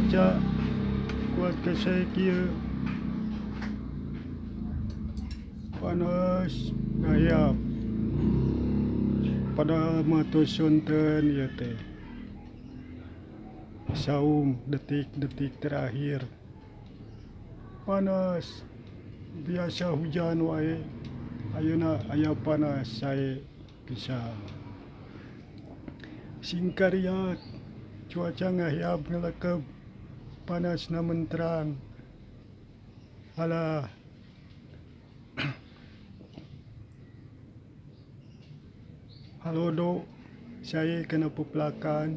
Cuaca kuat ka sae kieu. Panas ngayap padahal mah tos sonten ieu teh. Saum detik-detik terakhir. Panas biasa hujan wae ayeuna aya panas sae pisan. Sing kariat cuaca ngahiap ngelekep panasna menterang. Alah halodo sae kana pepelakan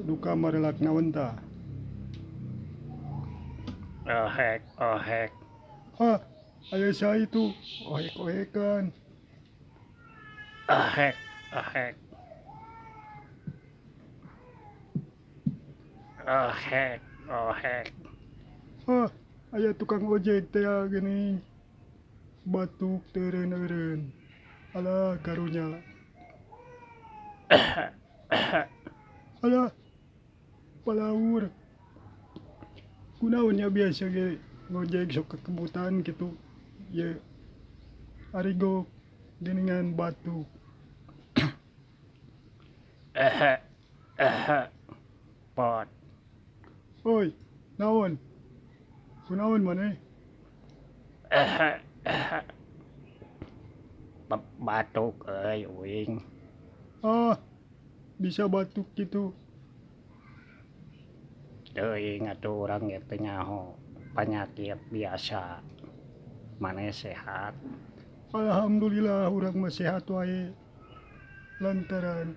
duka marelak naon tah. Ohek ohek. Ah aya sae tuh ohek-ohekan. Ohek ohek. Ohek ohek. Ah aya tukang ojek teh geuning batuk teu eureun-eureun alah karunya. Alah palaur kunaon nya biasa ge ngojek sok kakebutan kitu ieu arigok geuningan batuk. Pot. Oi naon kunaon maneh? Batuk euy uing. Ah bisa batuk kitu. Teuing atuh urang ge teu nyaho panyakit biasa. Maneh sehat? Alhamdulillah urang mah sehat wae lantaran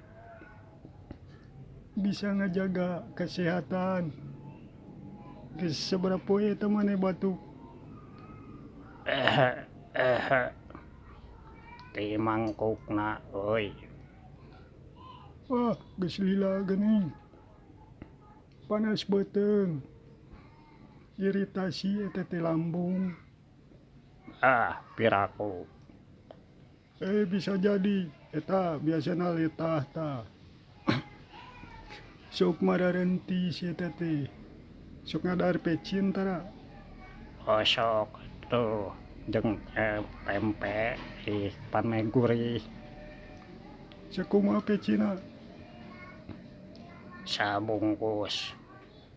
bisa ngajaga kesehatan. Geus sabaraha poe eta maneh batuk? Ti mangkukna euy. Ah geus lila geuning. Panas beuteung, iritasi eta teh lambung. Ah piraku. Eh bisa jadi eta biasana letah tah. Sok mararentis eta teh. Sok ngadahar pecin tara? Oh sok tuh jeung tempe ih pan meh gurih. Sakumaha pecina? Sabungkus.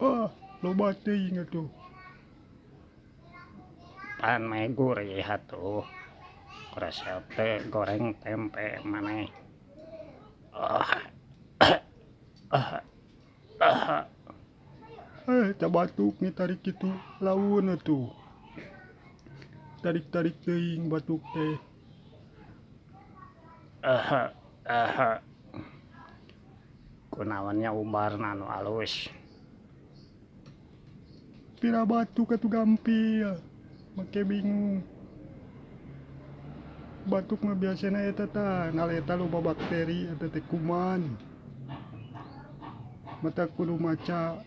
Ah loba teuing atuh. Pan meh gurih atuh. Resep teh goreng tempe maneh. Eh tah batuk nih tarik kitu laun atuh. Tarik-tarik teuing batuk teh. Kunaon nya ubarna nu alus. Pira batuk atuh gampil make bingung. Batuk mah biasana eta tah naleta loba bakteri eta teh kuman. Matak kudu maca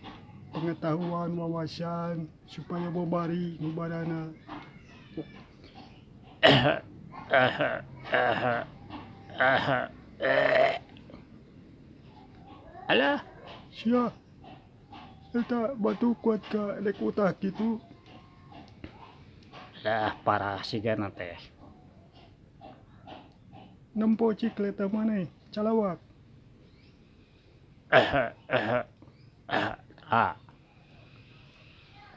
pengetahuan wawasan supaya bobari ngubarana. Alah. Sia eta batuk kuat ka dek utah kitu. Alah parah sigana teh. Nempo ciklet maneh calawak. Ah.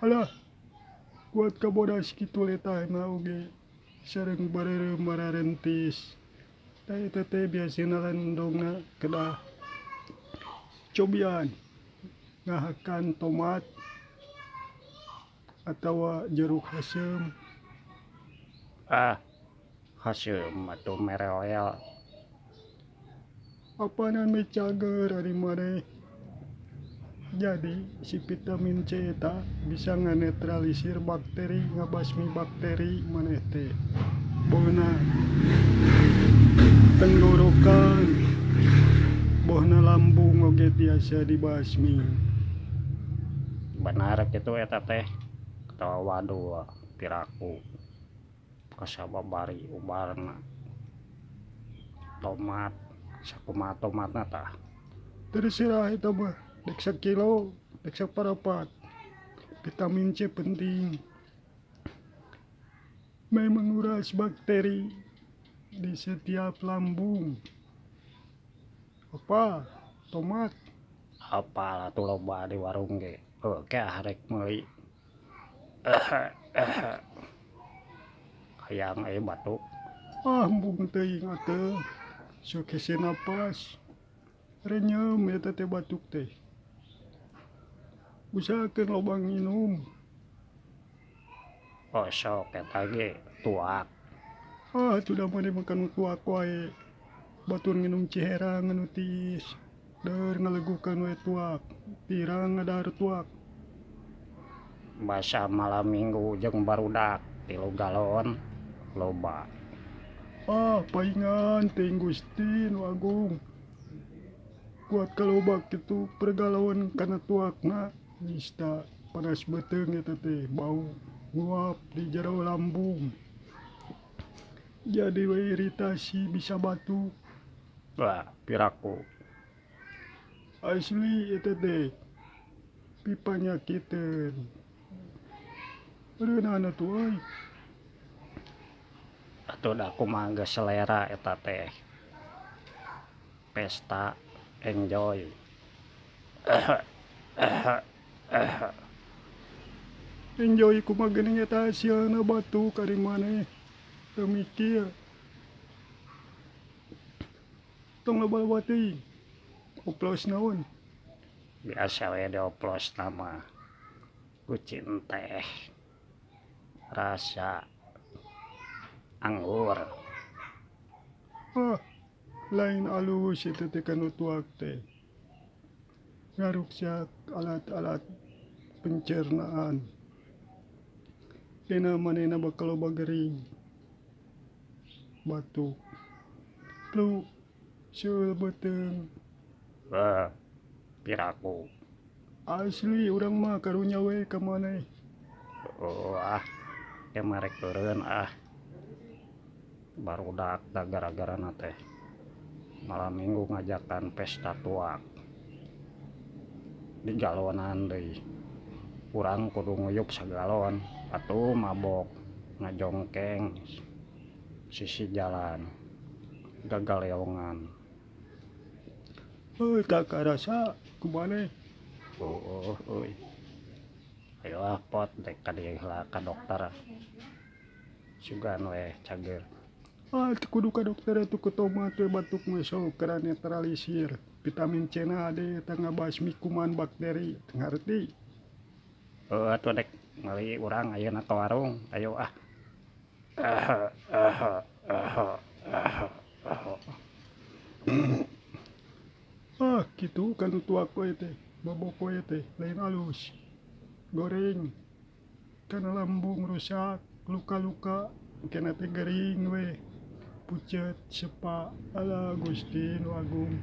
Alah kuat ka bodas kitu letahna oge sareng bareureum mararentis. Tah eta teh biasana landongna kedah cobian ngahakan tomat atawa jeruk haseum. Ah haseum atuh merewel. Apanan meh cager ari maneh. Jadi si vitamin C eta bisa nganetralisir bakteri ngabasmi bakteri maneh teh. Bohna tenggorokan bohna lambung oge tiasa dibasmi. Benar kitu eta teh atawa waduh piraku kasababari ubarna. Tomat sakumaha tomatna tah. Terserah eta mah dek sakilo. Rek saparapat. Vitamin C penting. Meh menguras bakteri di setiap lambung. Apa? Tomat. Apal atuh loba di warung ge. Heuh ke ah rek meuli. Hayang euy batuk. Ah embung teuing atuh. Sok hese napas. Renyem eta teh batuk teh. Usahakeun loba nginum. Oh sok eta ge tuak. Ah atuh da maneh mah kanu tuak wae. Batur nginum ciherang anu tiis. Deur ngalegukan we tuak. Pirang ngadahar tuak. Basa malam minggu jeung barudak 3 galon loba. Ah paingan teuing Gusti nu Agung. Kuat kaloba kitu pergalon kana tuakna nista panas beuteung eta teh bau nguap di jero lambung. Jadi we iritasi bisa batuk. Wah, piraku. Asli eta teh pipanyakiteun. Reunana atuh euy. Atuh da kumaha geus selera eta teh. Pesta enjoy. Enjoy kumaha geuning eta hasilna batuk ari maneh. Teu mikir. Tong loba-loba teuing. Oplos naon? Biasa we dioplos mah. Kucing teh rasa anggur. Ah, lain alus eta teh kanu tuak teh. Ngaruksak alat-alat pencernaan. Dina manehna bakal loba gering. Batuk. Flu, seueul beuteung. Wah, piraku. Asli urang mah karunya we ka maneh. Oh ah, ke marek eureun ah. Barudak da gara-garana teh. Malam minggu ngajakan pesta tuak. Di galonan deui. Urang kudu nguyup sagalon atuh mabok ngajongkeng sisi jalan gagaleongan. Heuh tak karasa ku maneh. Oh, euy. Ayo ah pot dek ka dieu heula ka dokter. Sugan we cager. Ah teu kudu ka dokter atuh ku tomat we batuk mah sok keur netralisir. Vitamin C na ade eta ngabasmi kuman bakteri, teu ngarti. Heuh atuh dek meuli urang ayeuna ka warung. Ayo ah. Ah kitu kan tuak we teh, mabok we teh lain alus. Goreng kana lambung rusak, luka-luka kena teh gering we. Pucet, sepa, alah Gusti nu Agung.